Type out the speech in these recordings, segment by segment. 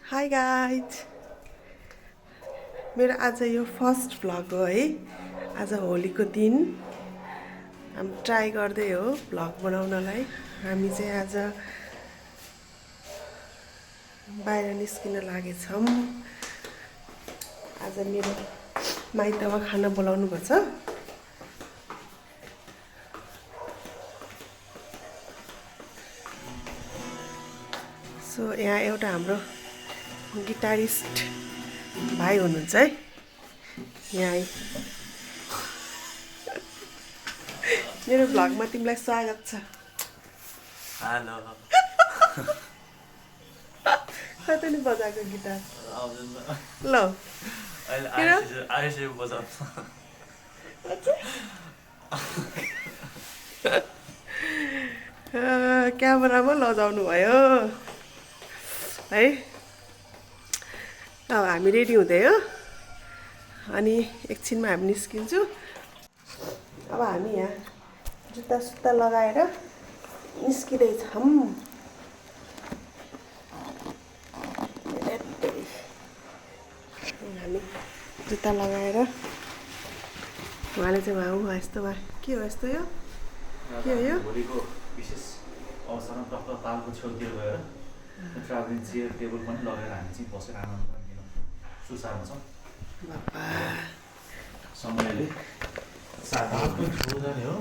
Hi guys मेरो आज यो फर्स्ट भ्लग हो है। आज होलीको दिन हामी ट्राई गर्दै हो भ्लग बनाउनलाई। हामी चाहिँ आज बाहिर निस्किन लागेछौँ। आज मेरो माइतमा खाना बोलाउनु भएको छ। सो यहाँ एउटा हाम्रो गिटारिस्ट भाइ हुनुहुन्छ है यहाँ। मेरो भ्लगमा तिमीलाई स्वागत छ। हेलो कतै नि बजाएको गिटार ल आइसक्यो बजाउनु। क्यामेरामा लजाउनु भयो है। अब हामी रेडी हुँदै हो अनि एकछिनमा हामी निस्किन्छु। अब हामी यहाँ जुत्ता सुत्ता लगाएर निस्किँदैछौँ। हामी जुत्ता लगाएर उहाँले चाहिँ उहाँ यस्तो के हो यस्तो यो के हो यो भोलिको विशेष अवसरमा टक्क तालको छेउतिर गएर ट्राभलिङ चेयर टेबल पनि लगेर हामी चाहिँ बसेर आनन्द लिन सुसारमा छौँ। बाबा समयले साथी जाने हो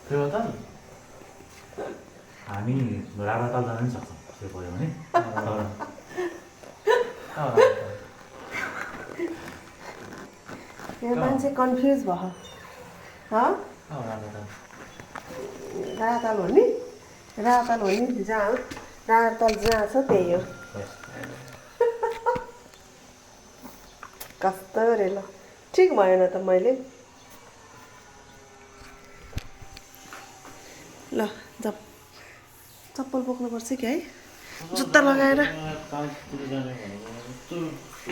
फेवाताल हामी राडाताल जान पनि सक्छौँ त्यो पऱ्यो भने। यहाँ मान्छे कन्फ्युज भयो। राताल हो नि राताल हो नि जहाँ राताल जहाँ छ त्यही हो। कस्तो रे ल ठिक भएन त मैले ल चप्पल बोक्नुपर्छ कि है जुत्ता लगाएर।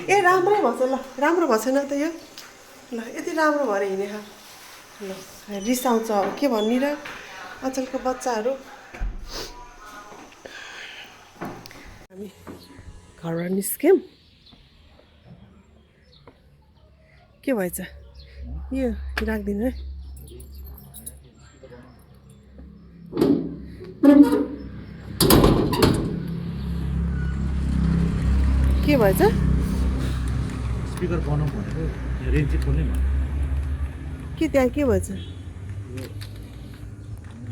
ए राम्रै भएछ ल राम्रो भएन त यो ल यति राम्रो भएर हिँडेछ ल रिसाउँछ अब के भन्ने र अचलको बच्चाहरू। हामी घरबाट निस्क्यौँ। के भएछ यो राखिदिनु है। के भएछ स्पिकर बनाउँ भनेको रेन्ज चाहिँ खोल्नै भयो। के त्यहाँ के भएछ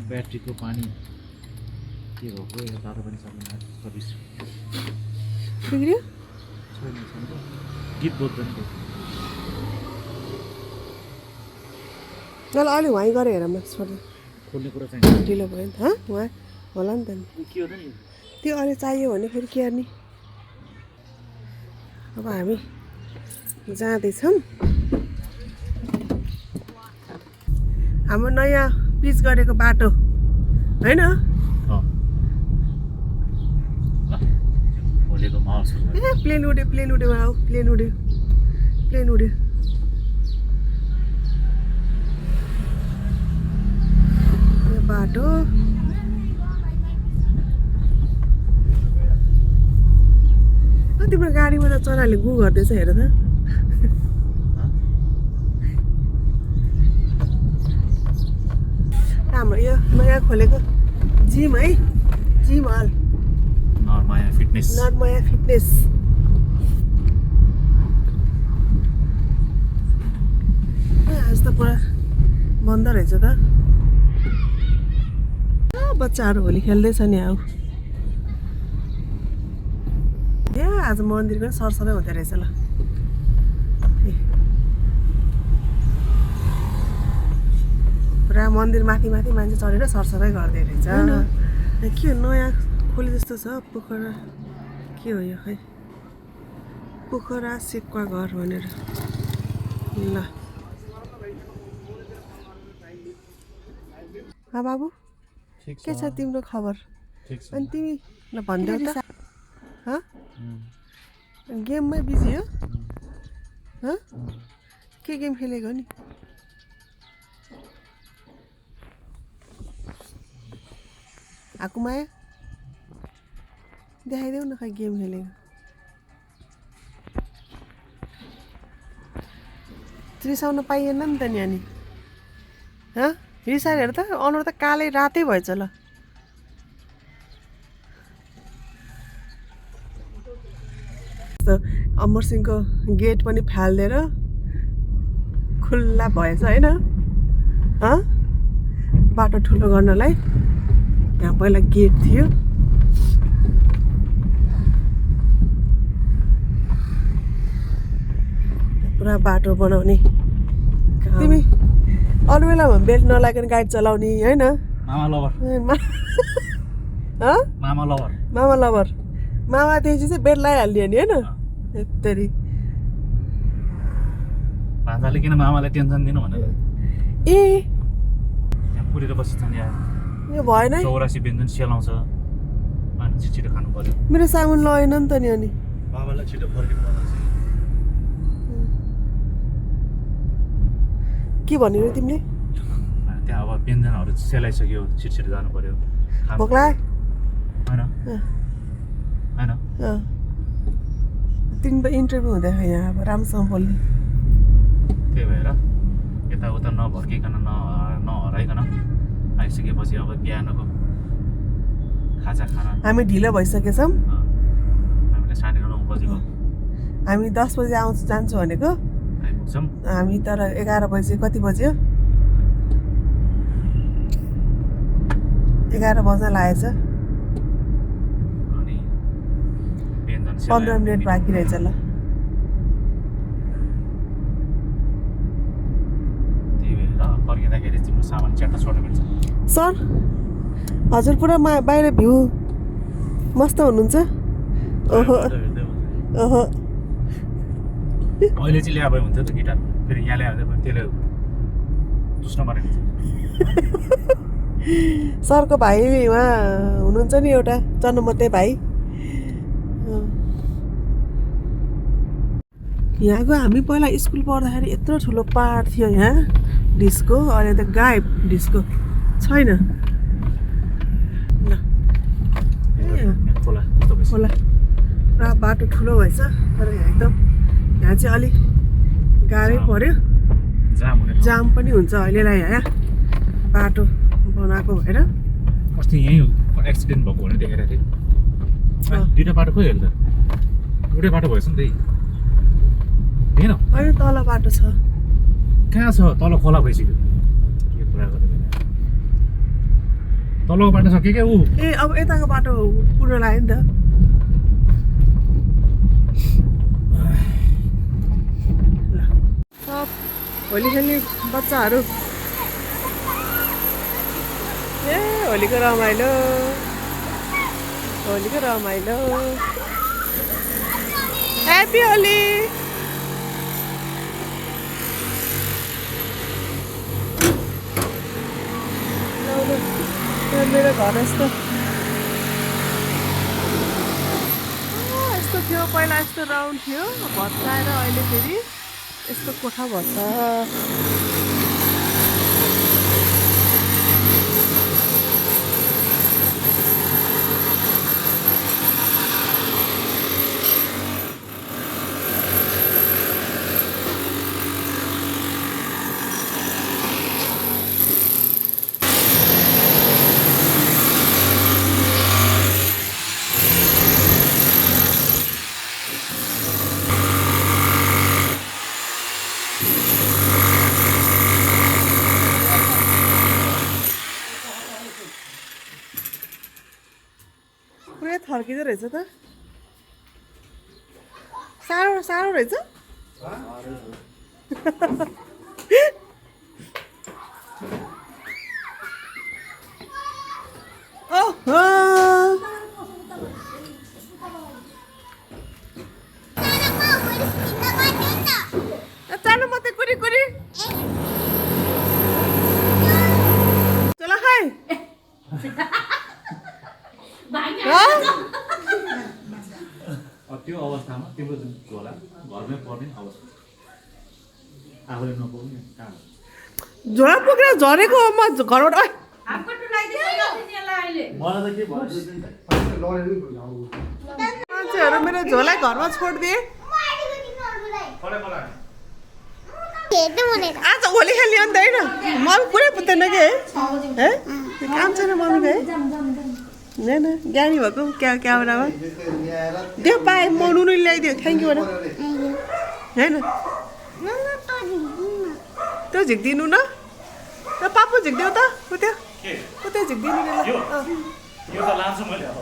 ब्याट्रीको पानी के भएको यो तातो पनि सक्दैन सर्भिस बिग्रियो। गीत बोल्दैन ल अलि वहीँ गएर हेर म खोल्ने कुरा चाहिँ ढिलो भयो नि त वहाँ होला नि त नि के हो त नि त्यो अहिले चाहियो भने फेरि के गर्ने। अब हामी जाँदैछौँ। हाम्रो नयाँ पिच गरेको बाटो होइन भोलिको माहौल सुरु ए प्लेन उड्यो आऊ प्लेन उड्यो यो बाटो तिम्रो गाडीमा त चराले गु गर्दैछ हेर त। हाम्रो यो नयाँ खोलेको जिम है जिम हल नरमाया फिटनेस आज त पुरा बन्द रहेछ त। बच्चाहरू होली खेल्दैछ नि आऊ। ए आज मन्दिर पनि सरसफाइ हुँदो रहेछ ल। पुरा मन्दिर माथि मान्छे चढेर सरसफाइ गर्दै रहेछ। के नयाँ खोले जस्तो छ पोखरा के हो यो खै पोखरा सेक्वा घर भनेर ल। बाबु के छ तिम्रो खबर अनि तिमी ल भनिदेऊ त गेममै बिजी हो के गेम खेलेको नि। आकुमाया देखाइदेऊ न खै गेम खेलेको। रिसाउन पाइएन नि त नि अनि हँ रिसाएर हेर त अनुहार त कालै रातै भएछ ल अमरसिंहको गेट पनि फालिदिएर खुल्ला भएछ होइन बाटो ठुलो गर्नलाई यहाँ पहिला गेट थियो पुरा बाटो बनाउने तिमी अरू बेलामा बेल्ट नलागिकन गाडी चलाउने होइन मामा लभर मामा लभर मामा लभर मामा त्यसपछि चाहिँ बेल्ट लगाइहाल्ने नि होइन यत्तरी भान्जाले किन मामालाई टेन्सन दिनु भनेर ए यहाँ पुरेर बसिन्छन् यहाँ यो भएन है 84 व्यञ्जन सेलाउँछ मान्छे छिटो खानु पर्यो मेरो सामान लगेन नि त नि अनि मामालाई छिटो फर्किनु पर्छ के भन्यो तिमीले त्यहाँ अब व्यञ्जनहरू सेलाइसक्यो छिटो जानु पर्यो भोक लाग्यो होइन होइन तिम्रो इन्टरभ्यू हुँदैन यहाँ अब राम्रोसँग बोल्ने त्यही भएर यताउता नभर्किकन नहराइकन आइसकेपछि अब बिहानको खाजा खाना हामी ढिलो भइसकेछौँ हामीले 9:30 बजेको हामी 10 बजे जान्छु भनेको आइपुग्छौँ हामी तर 11 बजे कति बज्यो 11 बज्न लागेछ अनि व्यञ्जन 15 मिनट बाँकी रहेछ ल त्यही भएर फर्किँदाखेरि तिम्रो सामान च्याट्टा छोड्नु मिल्छ सर हजुर पुरा बाहिर भ्यू मस्त हुनुहुन्छ ओहो ओहो अहिले चाहिँ ल्याए भए हुन्थ्यो त गिटार फेरि यहाँ ल्याए भने त्यसले दुस्न मारेको सरको भाइ उहाँ हुनुहुन्छ नि एउटा जन्मते भाइ यहाँको हामी पहिला स्कुल पढ्दाखेरि यत्रो ठुलो पहाड थियो यहाँ डिस्को अहिले त गायब डिस्को छैन खोला होला पुरा बाटो ठुलो भएछ तर यहाँ एकदम यहाँ चाहिँ अलिक गाह्रै पर्यो जाम पनि हुन्छ अहिलेलाई यहाँ बाटो बनाएको भएर अस्ति यहीँ एक्सिडेन्ट भएको भने देखेर थिएँ दुईवटा बाटो खोइ अहिले त एउटै बाटो भएछ नि त्यही होइन अहिले तल बाटो छ कहाँ छ तल खोला भइसक्यो के कुरा गरेको तलको बाटो छ के ऊ ए अब यताको बाटो पुरो लाग्यो नि त ल सब होली खेल्ने बच्चाहरू ए होलीको रमाइलो ह्याप्पी होली मेरो घर यस्तो थियो पहिला यस्तो राउन्ड थियो भत्काएर अहिले फेरि यस्तो कोठा भन्छ पुरै थर्किँदो रहेछ त साह्रो रहेछ ओहो चालु मात्रै कुरी चल खाइ त्यो अवस्थामा तिम्रो जुन झोला घरमै पर्ने अवस्था आफूले नपुग्ने कहाँ झोला पुगेर झरेको म घरबाट मान्छेहरू मेरो झोला घरमा छोडिदिए आज होली खेल्ने अन्त होइन मम्मी पुरै पुग्दैन कि है काम छैन मम्मीको है होइन ज्ञानी भएको क्यामेरामा देऊ पाएँ म नुनु ल्याइदियो थ्याङ्क यू होइन त्यो झिक्दिनु न त पापु झिक्देऊ त उता उतै झिक्दिनु नि यो त लान्छु मैले अब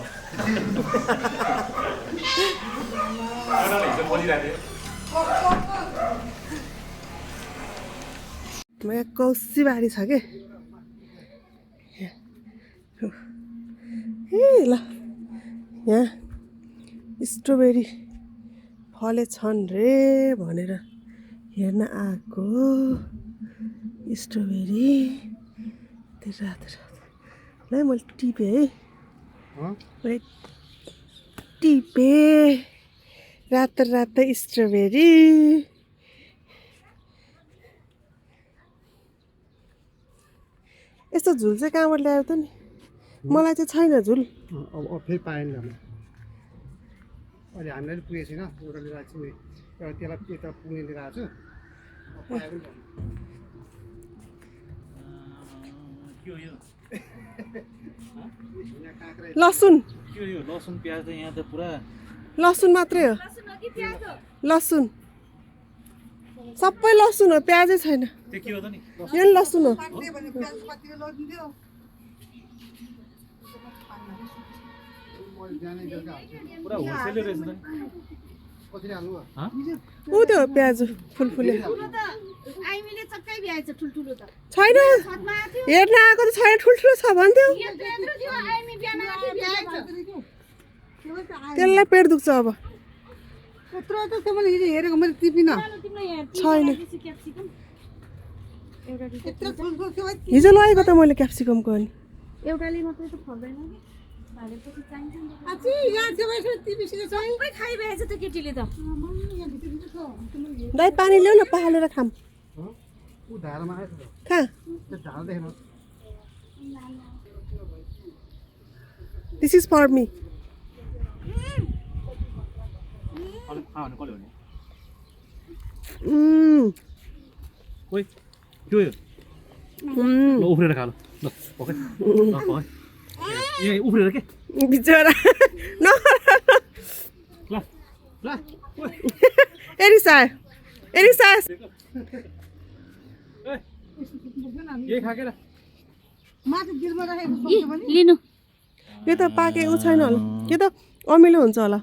यहाँ कौसी बारी छ कि ए ल यहाँ स्ट्रबेरी फलेछन् रे भनेर हेर्न आएको स्ट्रबेरी रातो रातो ल मैले टिपेँ है मैले टिपेँ रातो रातो स्ट्रबेरी यस्तो झुल चाहिँ कहाँबाट ल्यायो त नि मलाई चाहिँ छैन झुल अब फेरि पाएन अहिले हामीलाई पुगेको छैन एउटा लिएर आएको छु एउटा त्यसलाई यता पुग्ने लिएर आएको छु लसुन यो लसुन प्याज त यहाँ त पुरा लसुन मात्रै हो लसुन सबै लसुन हो प्याजै छैन त्यो के हो त नि यो लसुन हो पुरा होलसेल रहेछ त कसरी हाल्नु ऊ त्यो प्याज फुलफुले छैन हेर्न आएको त छैन ठुल्ठुलो छ भन्थ्यो त्यसलाई पेट दुख्छ अब हेरेको मैले टिपिनँ छैन हिजो लगेको त मैले क्याप्सिकमको अनि एउटाले मात्रै त फल्दैन सबै खाइरहेछ त्यो केटीले त दाइ पानी ल्याउ न पखालेर खाम ऊ धारामा आएछ कहाँ त्यो ढाल देखेन दिस इज फर मी ओइ के हो यो ल उफ्रेर खा ल ल ओके ल ओके ए उफ्रेर के बिचरा न ल ल एरिसा एरिसा यही खाकेर लिनु यो त पाके उ छैन होला यो त अमिलो हुन्छ होला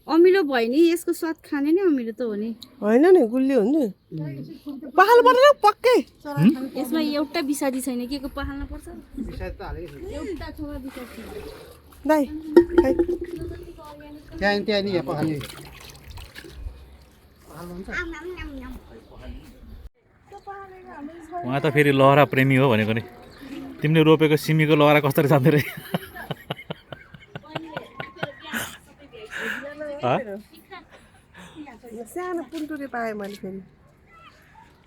अमिलो भयो नि यसको स्वाद खाने नै अमिलो त हो नि होइन नि गुलियो हो नि पखाल पर्दैन पक्कै यसमा एउटा बिसादी छैन के को पखाल्न पर्छ विषय त हालेको छु एउटा छोरा बिसादी दाइ खाइ त्यहाँ नि यहाँ पखाल्ने उहाँ त फेरि लहरा प्रेमी हो भनेको नि तिमीले रोपेको सिमीको लहरा कसरी जाँदै रहे सानो पुन्टुरे पाएँ मैले फेरि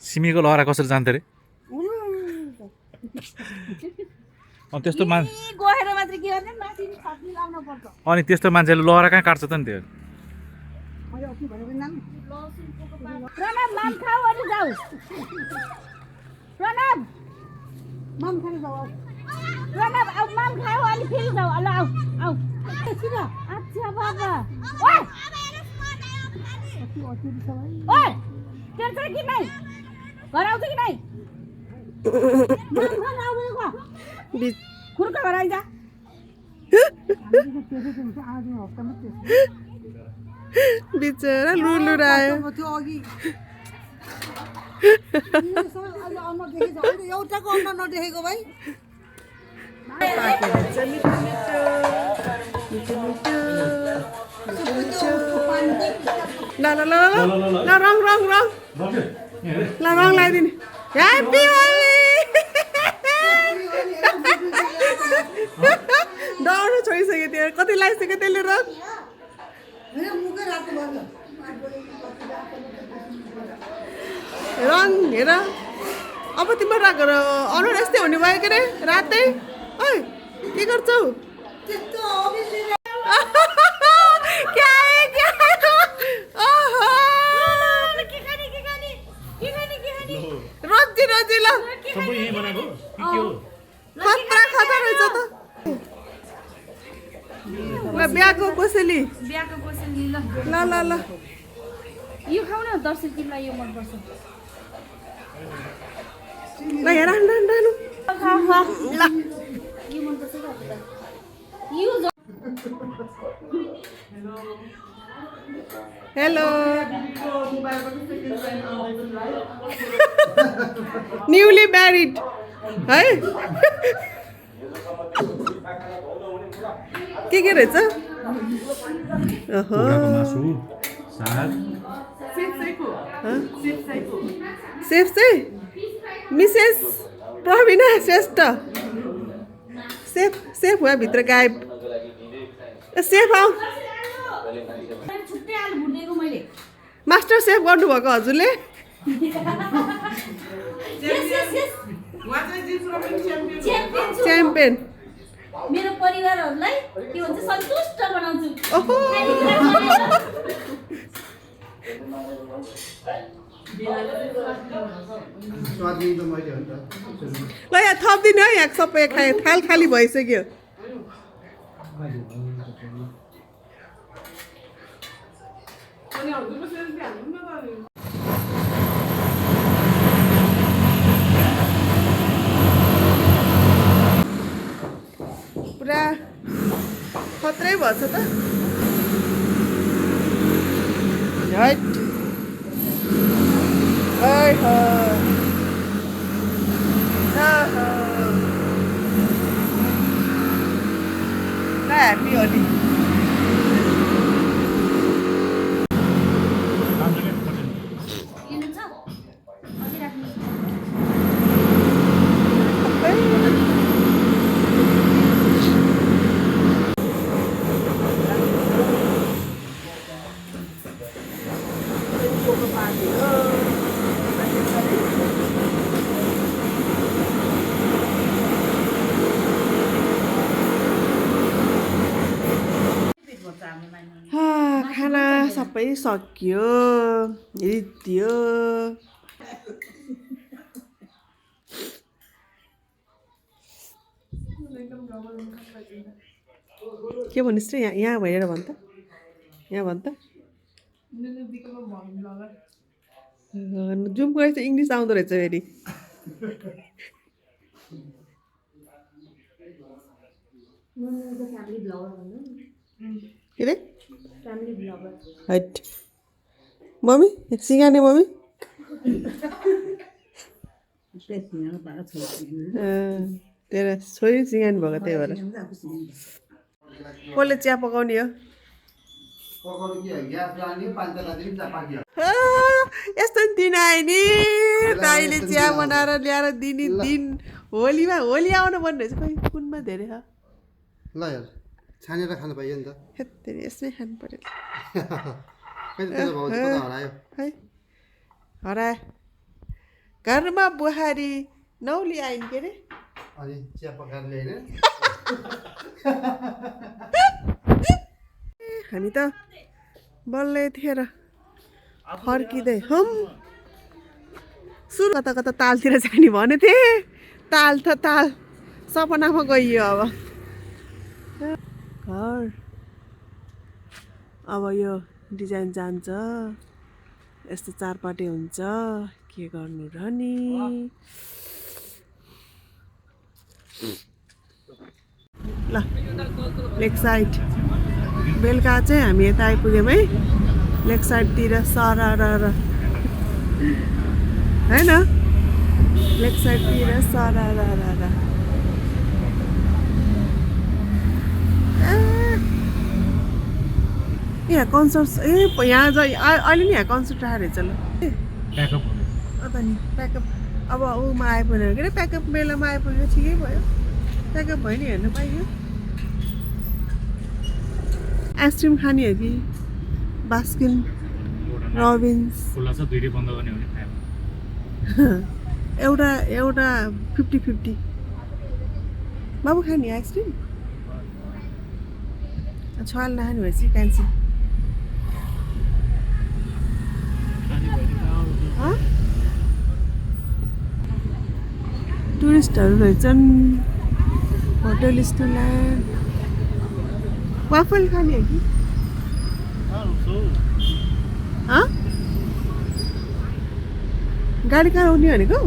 सिमीको लहरा कसरी जान्थ्यो अरे अनि त्यस्तो गएर मात्र के गर्ने माथि छाप्नी लाउन पर्छ अनि त्यस्तो मान्छेले लहरा कहाँ काट्छ त नि त्यो प्रणव माम खाऊ अनि जाऊ प्रणव मम खानु जाऊ प्रणव अब माम खाऊ अनि फेरि जाऊ ल आऊ आऊ किन अच्छा बाबा ओइ ओइ तेर्छ कि नै घर आउँछ कि नै माम खान आउँदैन खुर्का घर आइजा बिचरा लुलुरायो एउटाको अन्न नदेखेको भाइ ल ल ल ल रङ रङ रङ ल रङ लगाइदिने ह्याप्पी होली डराउनु छोडिसक्यो त्यो कति लगाइसक्यो त्यसले रङ रङ हेर अब तिम्रो अनुहार यस्तै हुने भयो के अरे रातै ओइ के गर्छौ खतरा खतरा रहेछ त ल बिहाको कोसेली बिहाको कोसेली ल ल ल ल यो खाऊ न दर्शन तिमीलाई यो मनपर्छ ल हेर ल यो मनपर्छ यो हेलो न्यूली म्यारिड है के रहेछ ओहो सेफ चाहिँ मिसेस प्रवीणा श्रेष्ठ सेफ सेफ हो भित्र गायब सेफ आऊ छुट्टै आलु भुटेको मैले मास्टर सेफ गर्नुभएको हजुरले च्याम्पियन मेरो परिवारहरूलाई के भन्छ सन्तुष्ट बनाउँछु ओहो ल यहाँ थपिदिनु है यहाँ सबै थाल खाली भइसक्यो पुरा खत्रै भएछ त हट ओइ हो ल ह्याप्पी होली लिनु छ अझै राख्नु खाना सबै सक्यो रित्यो के भन्नुहोस् र यहाँ भएर भन् त यहाँ भन् त जुम गएछ इङ्ग्लिस आउँदो रहेछ फेरि के अरे हट मम्मी सिँगाने मम्मी तेरो छोरी सिँगानी भएको त्यही भएर कसले चिया पकाउने हो यस्तो दिन आयो नि दाइले चिया बनाएर ल्याएर दिने दिन होलीमा होली आउनु भन्ने रहेछ खै कुनमा धेरै छ ल यार छानेर खानु पाइयो नि त हेत्तेरी यसमै खानु पर्यो हरायो है हरा घरमा बुहारी नौली आइन् के अरे अनि चिया पकाएर ल्याएन हामी त बल्लै थिएर फर्किँदै हम सुरु कता कता तालतिर जाने भने थिएँ ताल त ताल सपनामा गइयो अब घर अब यो डिजाइन जान्छ यस्तो चारपाटे हुन्छ के गर्नु र नि ल लेक साइड बेलुका चाहिँ हामी यता आइपुग्यौँ है लेक साइडतिर सरर होइन लेक साइडतिर सरर यहाँ कन्सर्ट यहाँ अहिले नि यहाँ कन्सर्ट आएर रहेछ ल नि प्याकअप अब उमा आइपुग्यो के अरे प्याकअप बेलामा आइपुग्यो ठिकै भयो प्याकअप भयो नि हेर्नु पाइयो आइसक्रिम खाने हो कि बास्किन रबिन्स एउटा 50-50 बाबु खाने आइसक्रिम छाल नखाने भएपछि क्यान्सल टुरिस्टहरू रहेछन् होटल स्टोल्यान्ड वाफल खाने हो कि गाडी कहाँ आउने भनेको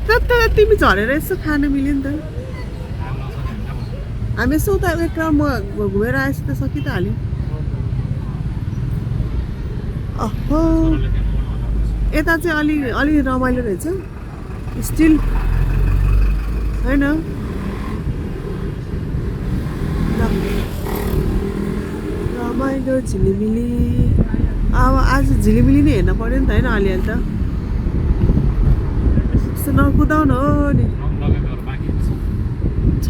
त तिमी झरेर यसो खान मिल्यो नि त हामी यसो उता एक राउन्ड म घुमेर आएपछि त सकि त हाल्यो अहो यता चाहिँ अलि रमाइलो रहेछ स्टिल होइन रमाइलो झिलिमिली अब आज झिलिमिली नै हेर्न पऱ्यो नि त होइन अलिअलि त यस्तो नकुदाउनु हो नि छ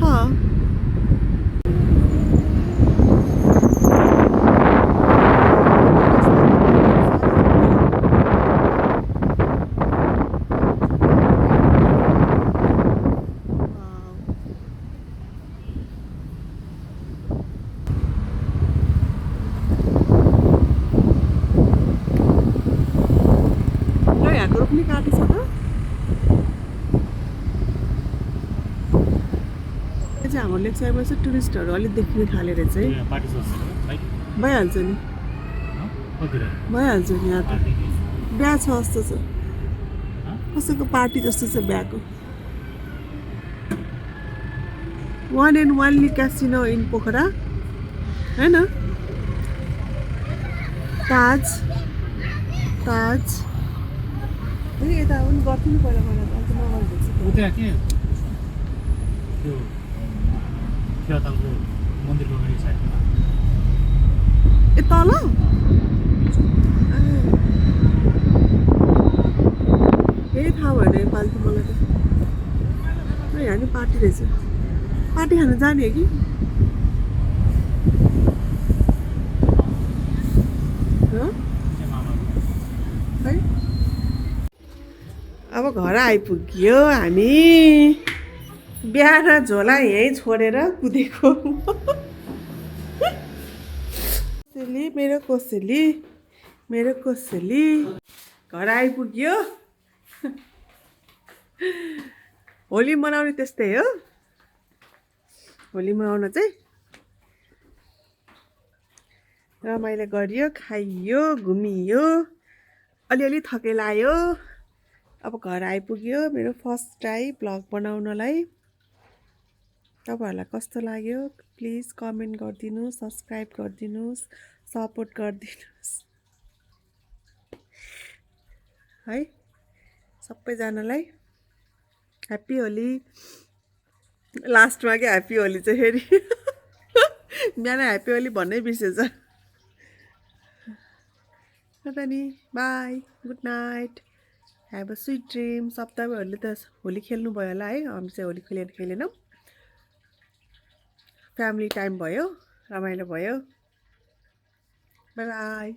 हाम्रो लेक साइडमा चाहिँ टुरिस्टहरू अलिक देखिन थालेर चाहिँ भइहाल्छ नि भइहाल्छ नि यहाँ त बिहा छ जस्तो छ कसैको पार्टी जस्तो छ बिहाको 1 and only casino in Pokhara होइन ताज यता पनि गर्थ्यो नि पहिला त नगर्दैछ खेतालको मन्दिरको अगाडि साइडमा ए तल यही थाहा भएन योपालि मलाई त यहाँ नि पार्टी रहेछ पार्टी खान जाने हो कि है अब घर आइपुग्यो हामी बिहा र झोला यहीँ छोडेर कुदेको मेरो कोसेली घर आइपुग्यो होली मनाउने त्यस्तै हो होली मनाउन चाहिँ रमाइलो गरियो खाइयो घुमियो अलिअलि थके लाग्यो अब घर आइपुग्यो मेरो फर्स्ट ट्राई भ्लग बनाउनलाई तपाईहरुलाई कस्तो लाग्यो प्लिज कमेन्ट गरिदिनुस् सब्स्क्राइब गरिदिनुस् सपोर्ट गरिदिनुस् है सबैजनालाई ह्याप्पी होली लास्टमा के ह्याप्पी होली चाहिँ फेरि बिहान ह्याप्पी होली भन्नै बिर्सेछ त नि bye good night have a sweet dream सबैहरूले त होली खेल्नु भयो होला है हामी चाहिँ होली खेलेनौँ फ्यामिली टाइम भयो रमाइलो भयो बाई बाई